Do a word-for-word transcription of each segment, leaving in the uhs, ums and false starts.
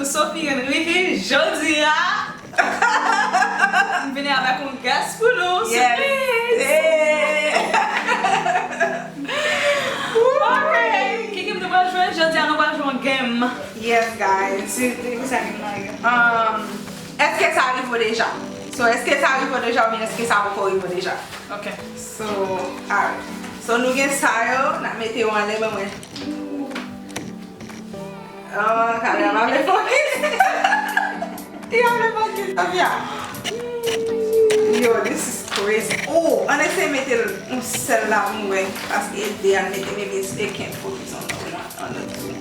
Sophie Henry, jodi a, m vini avèk yon guest pou nou. Yes. Surprise! Ok, ki game nou pral jwe? Jodi a nou pral jwe yon game. Yes, guys. Se, se, se sa game nan ye. Um, èske sa rive w deja? So, èske sa rive w deja oubyen èske sa poko rive w deja? Ok. So, alright. So, nou gen sa yo, n ap mete yo anlè ban mwen. Oh, kamera pa vle fokis. Li pa vle fokis, Sofia. Yo, this is crazy. Oh, ann eseye mete l yon sèl la pou m wè. Paske de a mete maybe they can't focus on the one, on the two.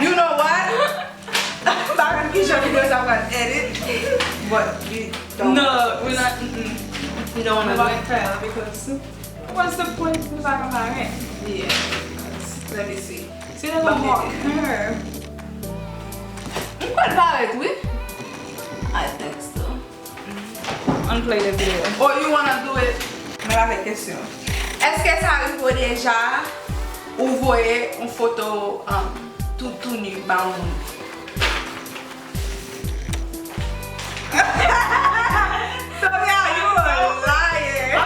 You know what? M pa konn kijan videyo sa pral edit, but we don't. No, we're not. Mm-mm. We don't wanna do it. Fè l because what's the point? Nou pa ka parèt. Yeah. Let me see. Se yon marker. M kwè l parèt, wi. I think so. Ann play the video. Oh, you wanna do it? Mwen avèk kesyon. Èske sa rive w deja ou voye yon foto, um, tou, tou nu ba yon moun? Sofia, you a liar.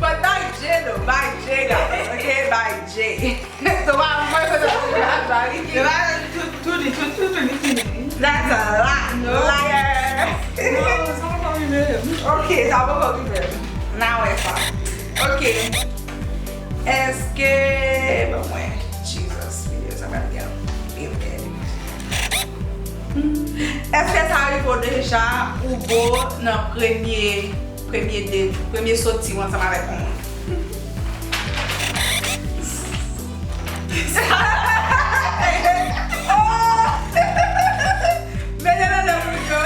But by J though, by J, guys, okay? By J. So, pa voye foto tou nu ba Ricky. Yo pa tou, tou nu, tou, tou, tou nu, tou nu. That's a lie. No. Liar. No, sa poko rive m. Ok, sa poko rive m. N a wè sa. Ok. Èske, ban mwen, Jesus, videyo sa pral gen anpil edit. Èske sa rive w deja ou bo nan premye, premye date, premye soti w ansanm avèk yon moun? Oh! Mete nan nan moun yo.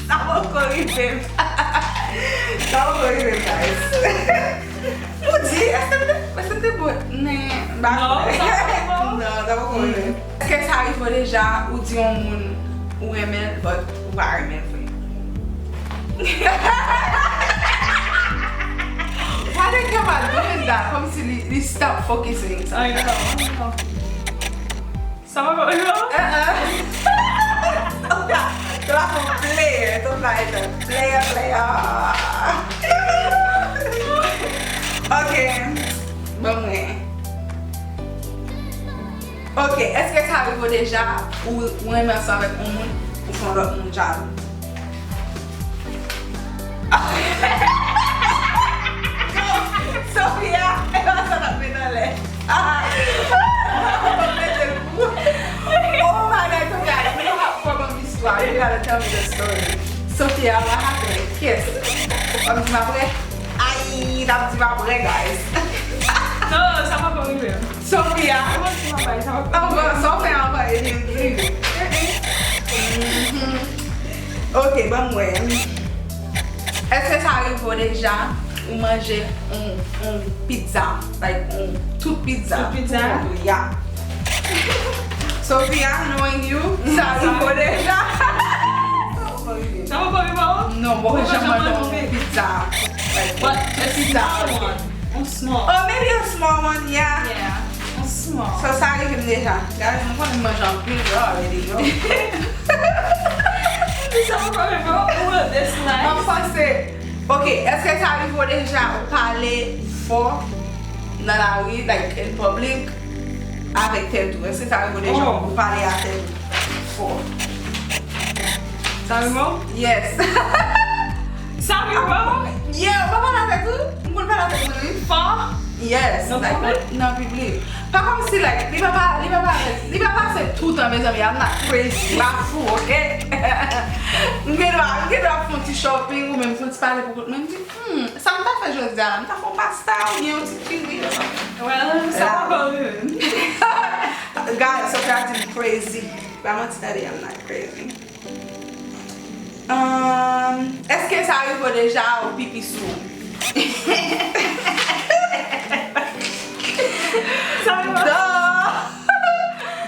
Sa poko rive m. Sa poko rive m, guys. Ou di, èske m te, èske m te bon? Men, m pa kwè. Non, sa poko rive m. Non, sa poko rive m. Èske sa rive w deja, ou di yon moun ou renmen l, but ou pa renmen l vre? Why they keep on doing that? Kòmsi li, li stop focusing sometimes. I know, I know. Sa pa kòrèk, non? Uh-uh. Tonton, tonton player, tonton player, player, player. Ok. Ban mwen. Ok, èske sa rive w deja ou, ou renmen ansanm avèk yon moun, ou fè yon lòt moun jalou? Sofia, e pa sa n ap met anlè. Oh my God, Sofia, you have a problem with this one. You gotta tell me the story. Sofia, what happened? Kiss. Ou ap di m apre? Ay, l ap di m apre, guys. Non, sa poko rive m. Sofia. Kòman ti papa, sa poko rive m. Anvan, sa w fè anvan, e byen di. Mhm. Ok, ban m wè. Èske sa rive w deja ou manje yon, yon pizza? Like, yon tout pizza. Tout pizza? Pou kont ou, yeah. Sofia, knowing you, sa rive w deja? Sa poko rive. Sa poko rive w? Non, mwen poko janm manje yon pizza. Like, pizza, ok. But a small one. Yon small. Oh, maybe a small one, yeah. Yeah, yon small. So, sa rive m deja. Guys, mwen konnen m manje anpil, y'all already know. Sa poko rive w? Ou dislike? Mwen panse, ok, èske sa rive w deja ou pale fò nan lari, like, in public, avèk tèt ou? Èske sa rive w deja ou pale a tèt ou fò? Sa rive w? Yes. Sa rive w? Yeah, ou pa pale a tèt ou? M konn pale a tèt mwen, wi. Fò? Yes, like, nan piblik? Nan piblik. Pa kòmsi, like, li pa pa, li pa pa, li pa pase toutan, mezanmi, I'm not crazy, m pa fou, ok? M gen dwa, m gen dwa fè yon ti shopping, oubyen m fè yon ti pale pou kont mwen, m di, hmm, sa m ta fè jodi a la, m ta fè yon pasta, oubyen yon ti kiri, or something. Well, sa pa kòrèk. Guys, Sofia di m crazy. Pa manti, tande, I'm not crazy. Um, èske sa rive w deja ou pipi sou ou? Sa rive w? Duh!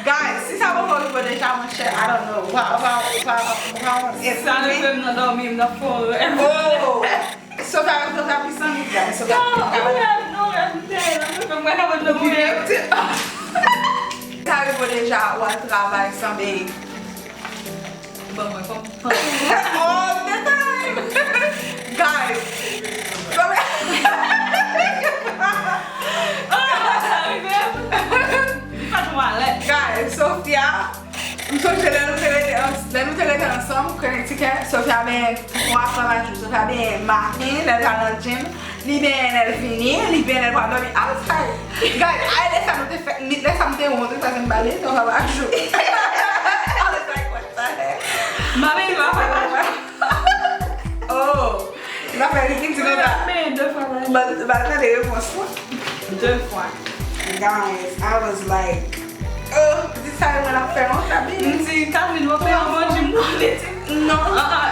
Guys, si sa poko rive w deja, monchè, I don't know. Ou pa, ou pa, ou pa, ou pa, ou pa, sa rive m nan dòmi, m nan fon rèv. Oh! Sofia, Sofia pis annik, guys. Sofia pis annik. Mwen ka mande pou mwen. Sa rive w deja, w al travay sanble. Bon, mwen konprann. All the time. Guys. Sanble. Oh, sa rive. Mwen pa tro alèz. Guys, Sophia, m sonje lè nou te rete ans-, lè nou te rete ansanm, Connecticut, Sophia benyen twa fwa pa jou. Sophia benyen maten, lè l pral nan gym, li benyen lè l vini, li benyen lè l pral dòmi. I was like, guys, ay, lè sa nou te fè, lè sa m te wont, wi, paske m pa benyen twa fwa pa jou. I was like, what the heck? M pa benyen twa fwa pa jou. Oh, m pa fè li di konsa. M pa tande repons lan. De fwa. Guys, I was like, oh, di sa yo mwen ap fè yon tabi. M di, Kavin, w ap fè yon bon gym pou li di. Non. Ah, ah.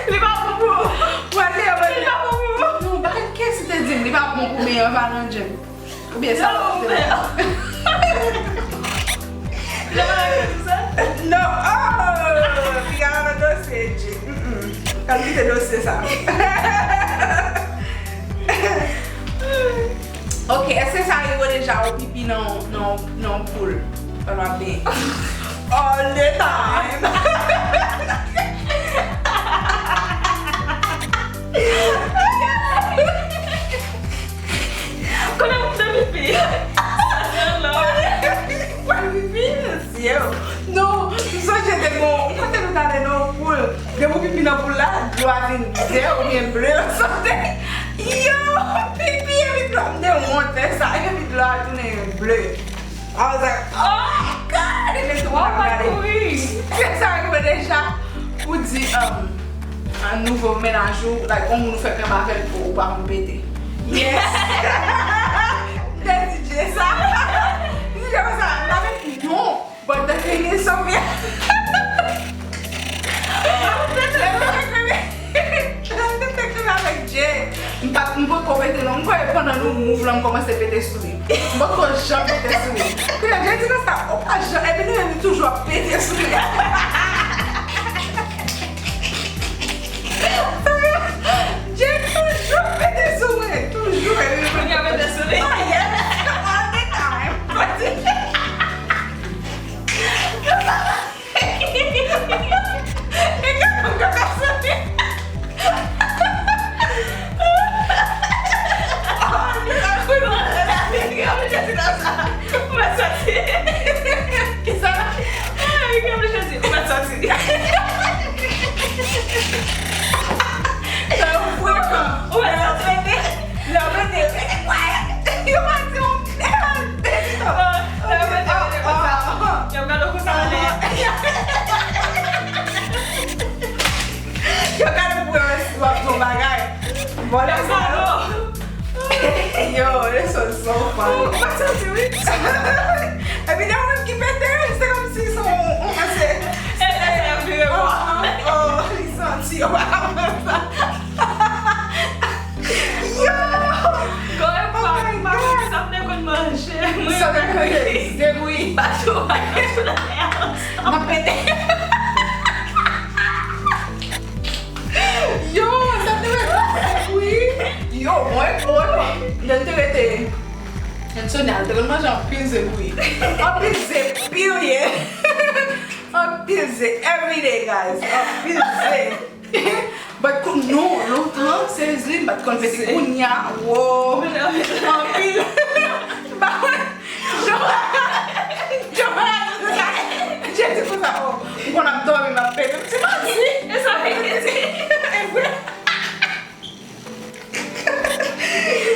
Li pa bon pou ou. Wale, wale. Li pa bon pou ou. Non, bagay Casey te di m, li pa bon pou mwen, pa nan gym. Oubyen sa w ap fè. Non, oh! Piga nan dosye, Jay. Mm-mm. Al kite dosye sa. Ok, èske sa rive w deja ou pipi nan, nan, nan poul? Pandan w ap benyen. All the time. Konnen moun nan pipi. Sa se lò. Pral pipi nan zye w. Non, m sonje te gon, kote nou t ale nan poul. Depi w pipi nan poul la, dlo a vin vè oubyen ble, something. Yo, pipi epi dlo, m te wont lè sa, epi dlo a tounen ble. I was like, oh my God! Epi tout moun ap gade. Sa rive deja pou di, um, a nouvo mennaj ou, like, yon moun ou fè kanpe avè l pou ou pa konn pete. Yes! M te di Jay sa. M di Jay konsa, m pa konn non. But the thing is, Sophia, lè m te fèk kanpe avèk Jay, m pa t, m poko pete non. M kwè pandan nou move lan, m kòmanse pete sou li. M poko janm pete sou li. Kounye a, Jay di konsa, ou pa janm, epi nou menm nou toujou ap pete sou li. Jay toujou pete sou mwen, toujou, epi nou menm pete sou li. Ah, yes, all the time. Lè w mete, rete kwayèt. Yo pa di yon mèd. Lè w mete, rete konsa. Y ap gade w konsa ale. Yo gade pou wè si w ap di yon bagay. Bon, lè sa yo. Yo, this was so fun. Ou pa santi, wi. Epi lè w menm ki pete, se kòmsi se yon, yon, se, se, oh, oh, li santi, yo pa konprann sa. Yo! Gòl pa, pa, sa m te konn manje. Mwen sa te konn manje. Debouyi. Bato, bato sou la mè. M ap pete. Yo, sa te konn manje. Wi. Yo, mwen konn. Lè m te rete Sonia, te konn manje anpil zebouyi. Anpil ze, period. Anpil ze, every day, guys. Anpil ze. But kou-, non, lontan, seriously, m pa t konn pete. Kounye a, wo, anpil. M pa konn, Joanne, Joanne, Jezi konsa, oh, m konn ap dòmi, m ap pete. M di, manti. E sa, e sa. E vre.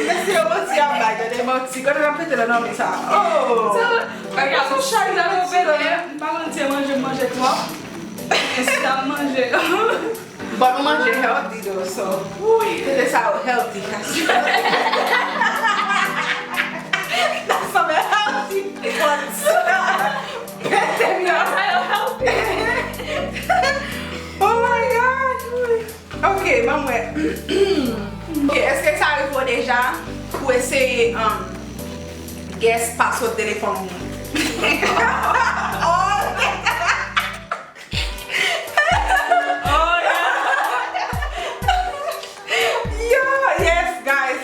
Mesye yo manti ap bay, gade manti. Gade nan pete nan nonm sa. Oh! Bagay sou chay nan yo pete. M pa konn si manje, manje twòp. E si ta manje. Bon, nou manje healthy though, so. Wi. Pete sa yo healthy. That's some healthy ones. Pete byen. Sa yo healthy. Oh my God. Ok, ban m wè. Ok, èske sa rive w deja pou eseye, um, guess password telefòn moun? Oh, yeah. Yo, yes, guys.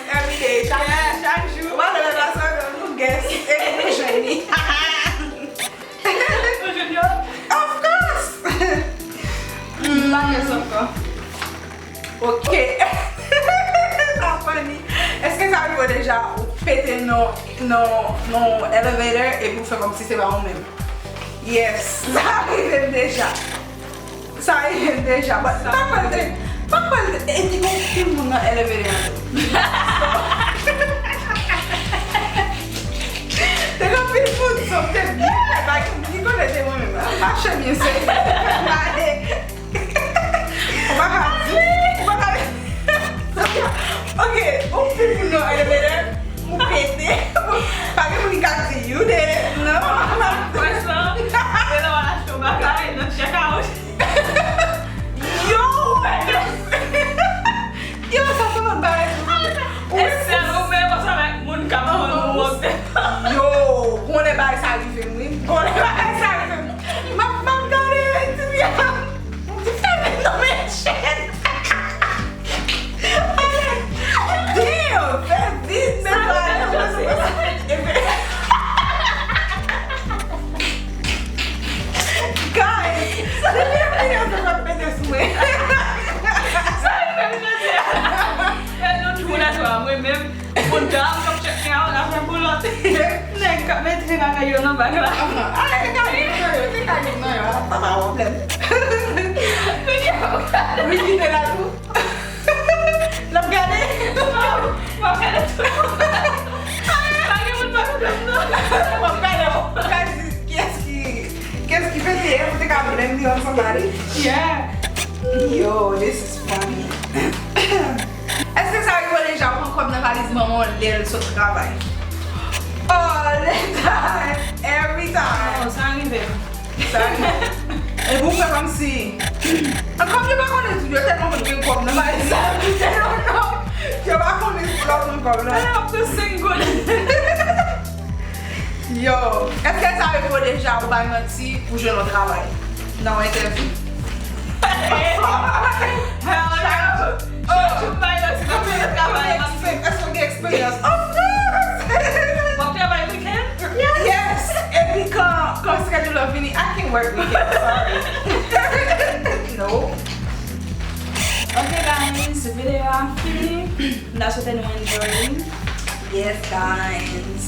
Ok. Sa funny. Èske sa rive w deja ou pete nan, nan, nan elevator epi ou fè kòmsi se pa ou menm? Yes. Sa rive m deja. Sa rive m deja. But m pa kwè l te, m pa kwè l te, e te gen anpil moun nan elevator an tou. Te gen anpil moun, so m te byen fè bagay, m byen konnen se mwen menm. Mache byen serye. Ou pa ka di, ou pa ka. Ok, ou fin moun nan elevator, ou pete. Pa gen moun ki ka di, you did it. Non. Wè sa, se lè w al achte yon bagay nan checkout. Yo, yo, sa se yon bagay. Ou e sèl ou menm ansanm ak moun k ap vann ou wòb. Yo, konnen bagay sa rive m, wi. Konnen bagay sa rive m. M ap, m ap gade ti fi a. M di, fèmen non, men chèn. Damn, fè vit, men sa, guys, depi yon videyo sa ap pete sou mwen. Sa rive m jodi a. Fè nou tou lè twa, mwen menm. Pou dam k ap tcheke a, w ap fè pou lòt. Nèg k ap mete bagay yo nan bag la. Ay, te ka youn nan yo, te ka youn nan yo, pa pa pwoblèm. Ricky te la tou. L ap gade. W ap gade tout. Ay, pa gen moun pa pwoblèm non. W ap gade, w ap gade kiyès ki, kiyès ki pete, pou te ka blame it on somebody. Yeah. Yo, this is funny. Èske sa rive w deja ou pran kòb nan valiz manman w lè l sot travay? All the time, every time. Non, sa rive m. Sa rive m. Epi ou fè kòmsi. Kòm yo pa konnen tou, yo tèlman konn gen kòb nan valiz la, yo pa konnen si lòt moun kòb la. Yo, èske sa rive w deja ou bay manti pou jwenn yon travay nan yon entèvyou? Hell no! Chak jou m bay manti nan yon travay, manti. Èske w gen eksperyans? Of course! W ap travay weekend? Yes! Epi kan, kan schedule la fini, I can work weekend, sorry. No. Ok guys, videyo a fini. M ta swete nou enjoy li. Yes, guys.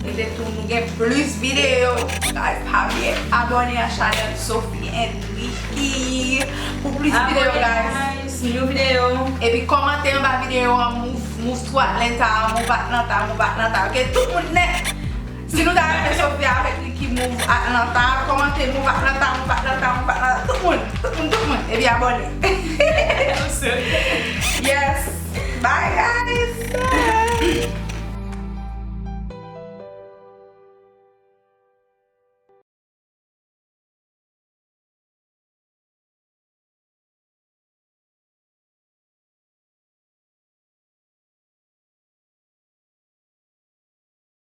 Rete tou, nou gen plis videyo. Guys, pa bliye abòne a chanèl Sophie and Ricky pou plis videyo, guys. Abòne, guys. New videyo. Epi kòmante anba videyo an, move, move to Atlanta, move Atlanta, move Atlanta. Ok, tout moun nèt. Si nou ta renmen Sophie avèk Ricky move Atlanta, kòmante move Atlanta, move Atlanta, move Atlanta. Tout moun, tout moun, tout moun. Epi abòne. Yes. Bye, guys. Bye.